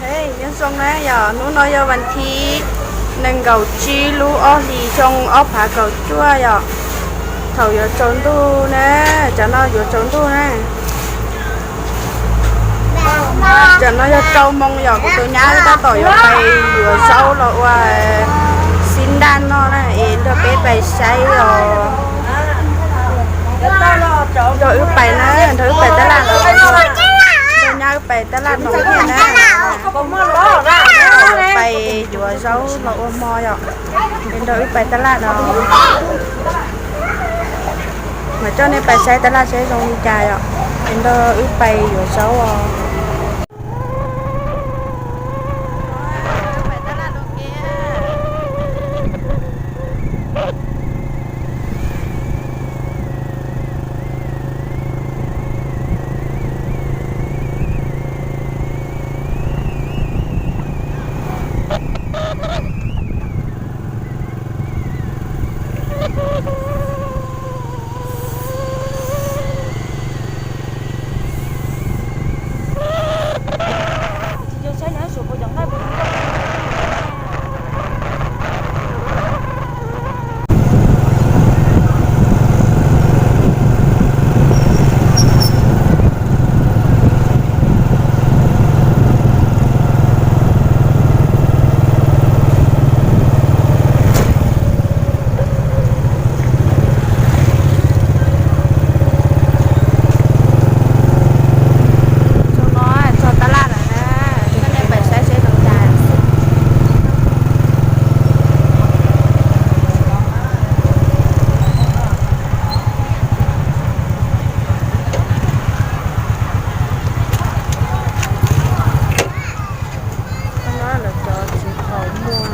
Nyob zoo na yom, hnub no yog vas thib nees nkaum tsib lub ob hlis xyoo ob phav kaum cuaj yom. Thaum yuav tsaus ntuj na, cov no yuav tsaus ntuj na. Cov no yog rau moo yom, kuv tus nyab tab tom yuav pais yuav zaub los ua xib ntaj noj na, es nrog peb pais saib os. Nrog wb pais na, nrog wb pais tab laj no, nrog nyab wb pais tab laj no thiab na. Pais yuav zaub los ua hmo yom, es nrog wb pais tab laj no. Mas coj nej pais saib tab laj saib zoo li cas yom, es nrog wb pais yuav zaub os. Txog no txog tab laj lawm na, coj nej pais saib seb zoo cas. Tam no lawv cov txiv qaub muag.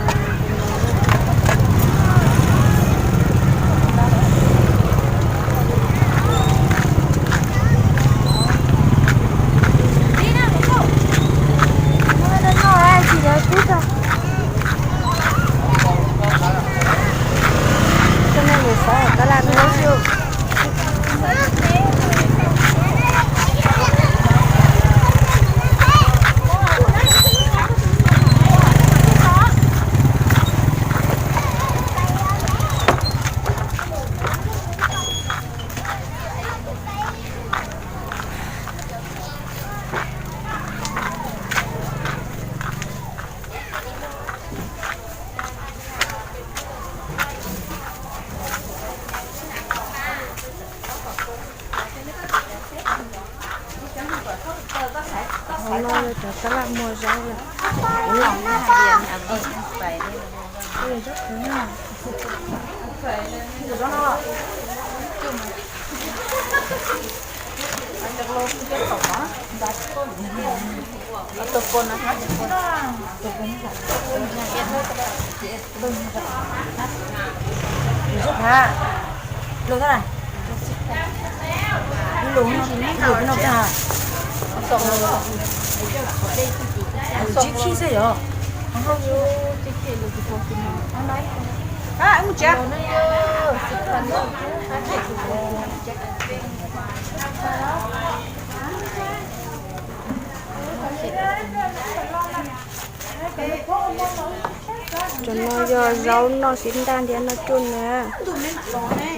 Coj nej mus saib tab laj na. Hauv no yog cov tab laj muag zaub. Lus tab na, lus no tab, tsib khib xwb yom. Cov no yog zaub noj xib ntaj thiab noj cuj na.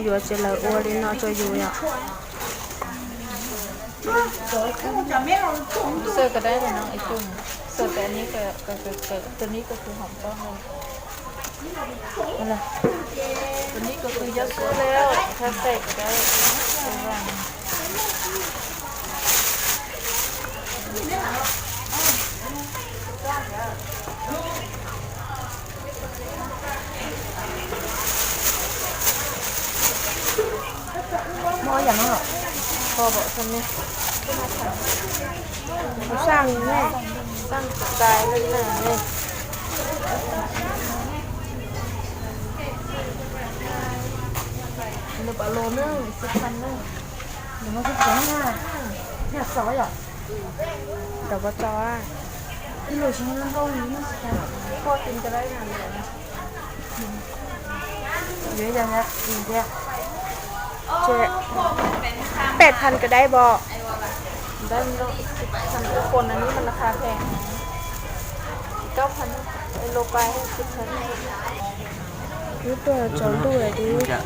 Yuav tsis lawv ua li no rau yus yom. Xaws kawg dab no ib tug, xaws tas ni, tus ni ko kwv hom pob no. Tus ni ko kwv yob xub le, tha xaws kawg dab. Muaj yam no, kho bom xo me. Xaj ne, xaj tais li na ne. Nws pom los na, xib khas na. Nws muaj xib khas na, yog xov yom. Cov pov txo a. Ib lus tsis nkauj li, kho tin ka dai na. Yuav yog tias peb phan ka dai bom. Ntawd xib khas ub pon na, nws mas laj kha phem. Wb tuaj tsaus ntuj lawm,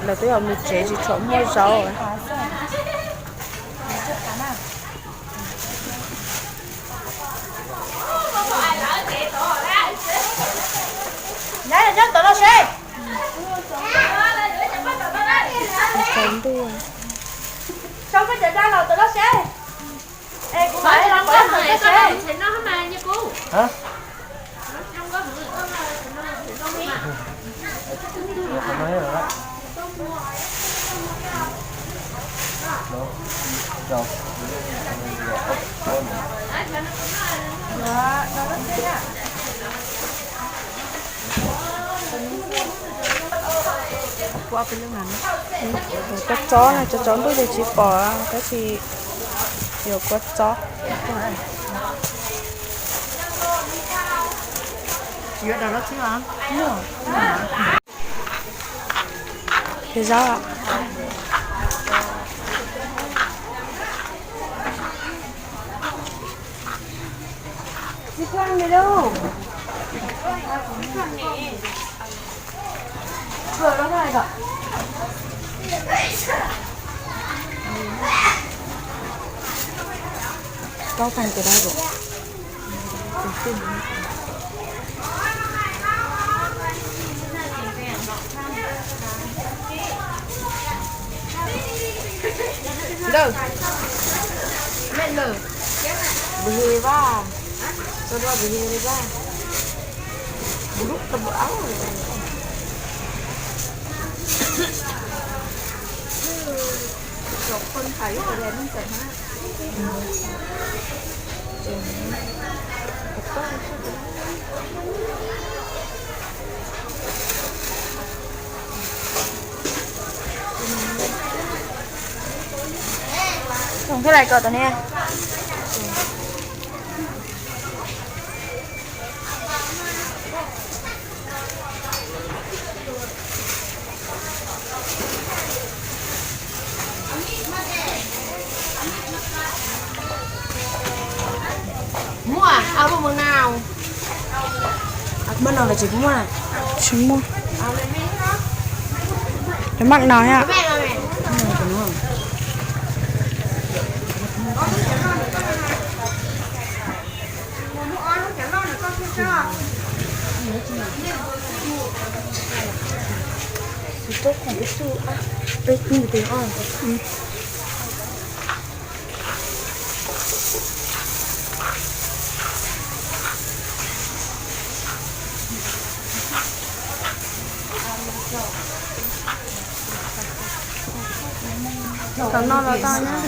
lawv twb yuav mus tsev tsis tshua muaj zaub. Tsaus ntuj. Kua txob na, tsaus ntuj ces tsis pom, tab sis yuav kua txob. Zaub. Ntawm, me ntawm, npws hws li vaj, tso dua npws hws li vaj, npws lub tau npws auv. Thùng thế này cậu tao nè. Muaj, ao muaj mws nau. Maj no los tsis muaj. Tsis muaj. Cov maj no ha. Tom no los tau na.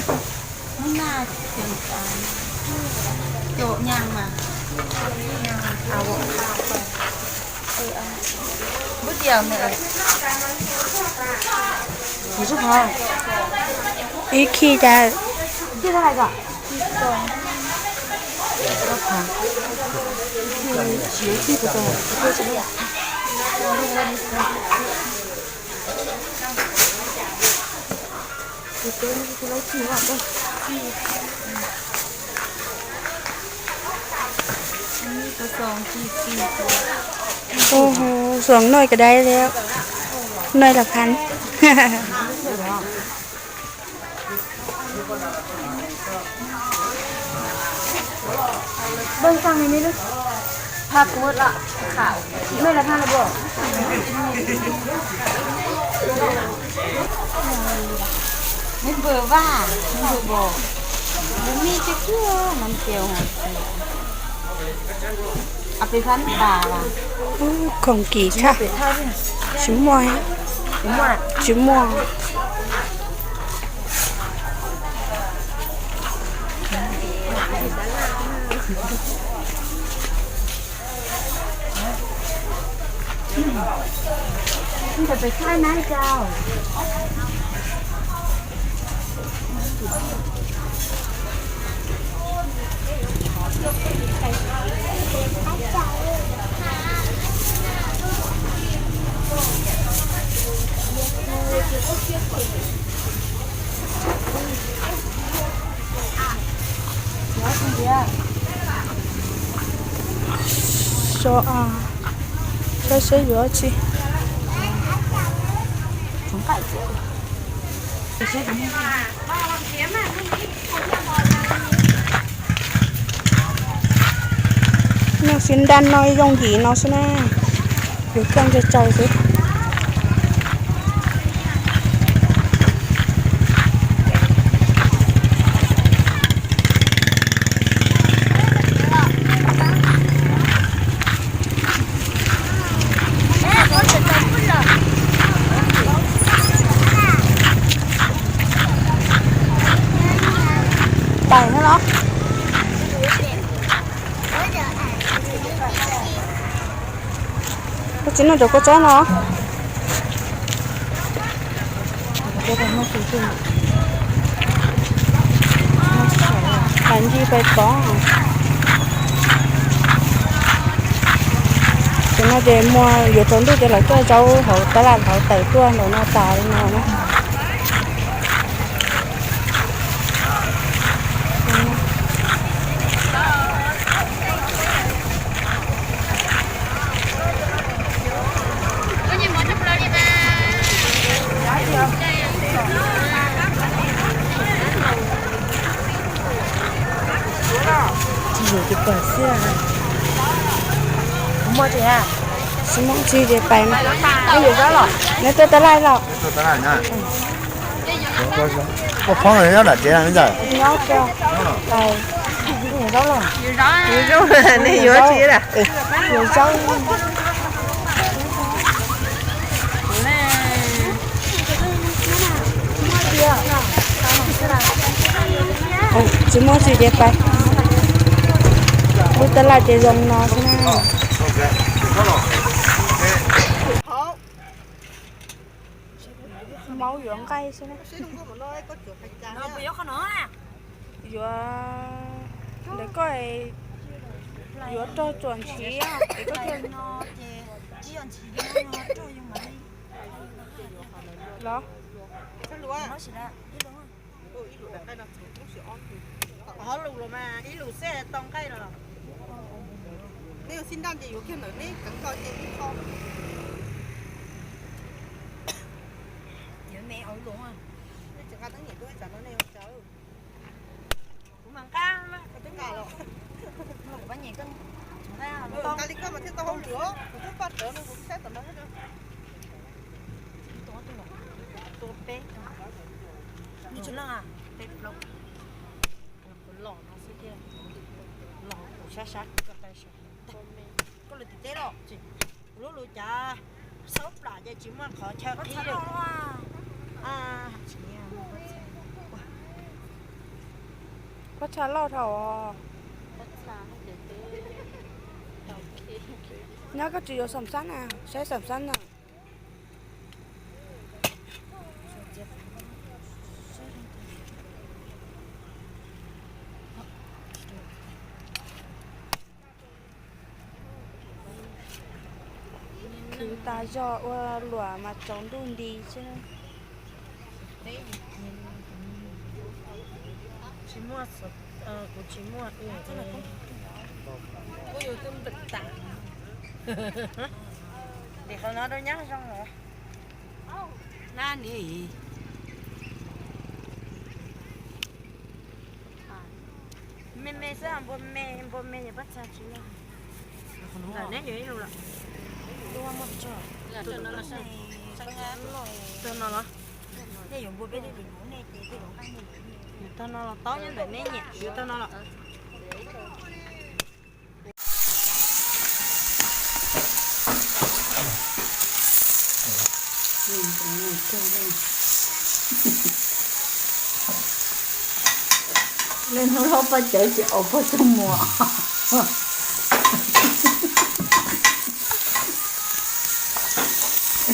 Ib khij cas. Ua, xoom noj ka dai li, noj los phab. Nws npws vaj, nws npws vos, nws mij cwj cwj no ces. Khoom kim tshaj. Tsis muaj, tsis muaj. Tso, saib seb yuav tsi. Noj xi nraj no yooj yim no xwb na, yus koj ntsa tsawg xwb. Pais no los? Koj tsis noj cov kua txob no? Pais ncig pais tod. Ces no ces muaj yuav tsaus ntuj ces lawv tuaj zaub hauv tab laj hauv tawm tuaj ntawm no tas li no na. Tsis yuav tus pam xiab. Kuv muaj tsis ha? Tsis muaj tsis ces pais. Neb yuav zaub los? Neb tuaj tab laj los? Koj phob nyob nram tsev no ntag. Nyob kio. Pais. Yuav zaub los? Yuav zaub, nej yuav tsis da? Yuav zaub. Tsis muaj tsis ces pais. Lub tab laj ces zoo no xwb na. Maub yuav nqaij xwb na. Yuav, ntawm koj yuav rog tsuam ntshiv es koj thiaj los. Ib lus mas ib lus xwb tau nqaij no los? Neb ua xib nraj ces yuav kiag ntawm neb keev ko ces ib qho. Yuav me au lus. Nej tsis nqa teeb nyem tuaj ib tsam no nej ua cas? Kuv mas nqa, kuv twb nqa los. Nqa li koj mas thiaj tau hauj lwm os, kuv twb paj rawv no kuv saib tom no. Tua peb, peb plaub, kuv los no xwb thiaj los kuv sab sab kuv ko taw sab. Koj lus tim teb los? Kuv lub lus cas xaub plam ces tsis muaj qhov chaw qhib li. Pob txha loj dhau. Nyob koj tsis yuav xam xab na, saib xam xab na. Khwv tas zog ua luam mas tsaus ntuj nti xwb. Tsis muaj, kuv tsis muaj. Kuv yus twb npam tas. Tim qhov no rau nyab zoo los? Na ni. Me me xwb, npua me, npua me ces pob txha tsis loj. Ntawm neb yuav ib lus lawm. Tag no los? Tag no los tau nyob ntawm neb nyiam, yuav tag no los? Leej hnub hlob Paj Cawv tsis aus pog Txooj Muas.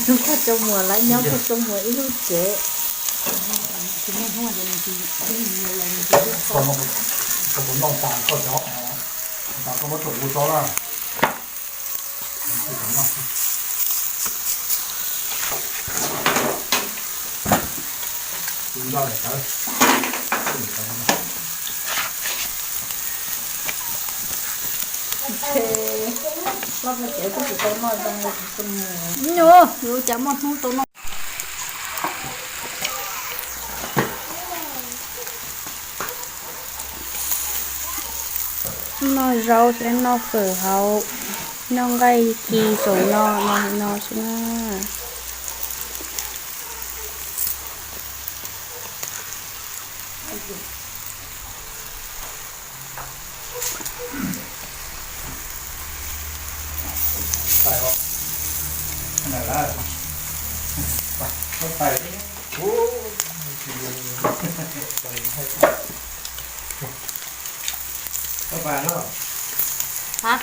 Pog Txooj Muas lawv nyob pog Txooj Muas ib lub tsev. Ces loj tiav kuj tsis tau noj zoo li kuv txoj mus. Yus cas muaj hnub tau noj. Noj zaub thiab noj fawm hauv, noj nqaij ci saum no no no xwb na. Hả?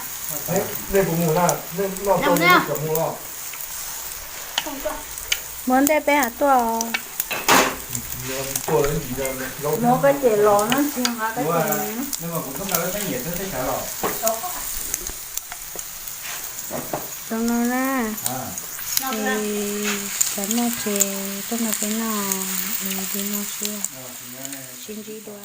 Ê, nej puas mus na? Nej noj tau nej puas mus los? Muab ntej peb hais tuaj. Muab koj ces los no tsis hais koj ces. Zoo no na. Cov noj ces tuaj nrog peb noj, li no xwb. Sib ntsib dua.